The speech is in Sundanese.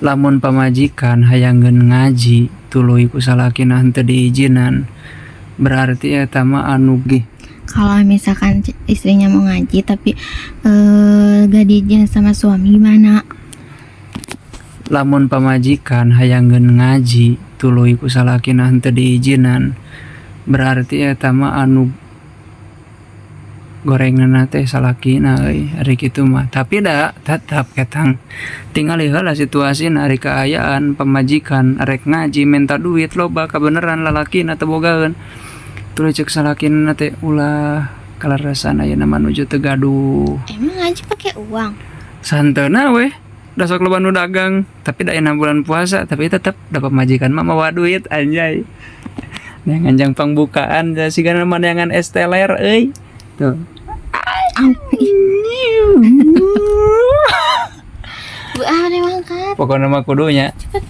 Lamun pamajikan hayangeun ngaji tuluy ku salakina henteu diijinan, berarti eta mah anu gih. Kalau misalkan istrinya mau ngaji tapi gak diizinin sama suami gimana? Lamun pamajikan hayangeun ngaji tuluy ku salakina henteu diijinan, berarti eta mah anu gorenganna teh salakina euy, ari kitu mah. Tapi da tetep ketang tingali heula situasina. Ari kaayaan pamajikan arek ngaji minta duit loba, kabeneran lalakina teu bogaeun, tuluy ceuk salakina teh ulah, kaleresan ayeuna mah nuju teu gaduh. Emang ngaji pakai uang? Sahenteuna weh da sok loba nu dagang, tapi da ayeuna bulan puasa. Tapi tetep da pamajikan mah mawa duit, anjay, neangan jang pangbukaan da, sigana mah neangan es teler euy tuh. Au, ih. Bu, ah, udah angkat. Pokoknya mah kudunya. Cepet.